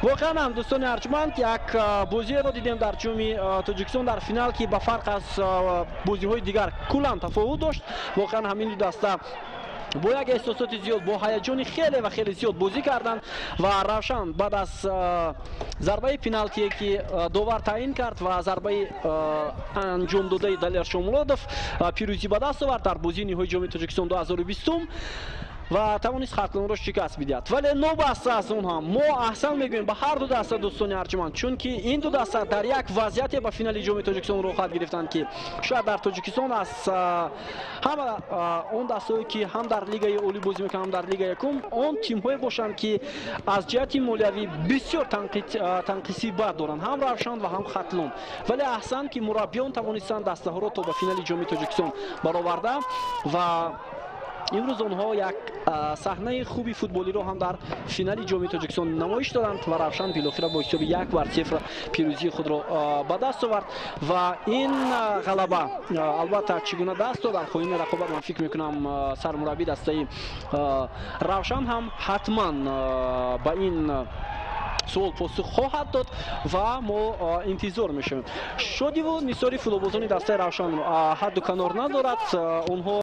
Воқеан ҳам, дӯстони арҷманд, як бозиеро дидем дар Ҷоми Тоҷикистон дар финал, ки ба фарқ аз бозиҳои дигар куллан тафовут дошт. Воқеан ҳамин ду даста бо як эҳсосоти зиёд, бо ҳаяҷони хеле ва хеле зиёд бозӣ карданд ва Равшан баъд аз зарбаи пеналтие, ки довар таъин кард, ва зарбаи анҷомдодаи Далер Шомуродов, пирӯзӣ ба даст овард дар бозии ниҳоии Ҷоми Тоҷикистон 2020 ва тавонист Хатлонро шикаст бидиҳад. Вале новобаста аз он ҳам мо аҳсан мегӯем ба ҳар ду даста, дӯстони арҷманд, чунки ин ду даста дар як вазъияте ба финали Ҷоми Тоҷикистон роҳхат гирифтанд, ки шояд дар Тоҷикистон аз ҳама он дастаҳое, ки ҳам дар Лигаи олӣ бозӣ мекунанд, ҳам дар Лигаи якум, он тимҳое бошанд, ки аз ҷиҳати молиявӣ бисёр танқисии бад доранд, ҳам Равшан ва ҳам Хатлон. Вале аҳсан, ки мураббиён тавонистанд дастаҳоро то ба финали Ҷоми Тоҷикистон бароварда ва имрӯз онҳо як саҳнаи хуби футболиро ҳам дар финали Ҷоми Тоҷикистон намоиш доданд ва Равшан билохира бо ҳисоби 1-0 пирӯзии худро ба даст овард. Ва ин ғалаба албатта чӣ гуна даст дод дар поёни рақобат, ман фикр мекунам, сармураббӣ дастаи Равшан ҳам ҳатман ба ин суол посух хоҳад дод ва мо интизор мешавем. Шодиву нисори футболбозони дастаи Равшан ҳадду канор надорад. Онҳо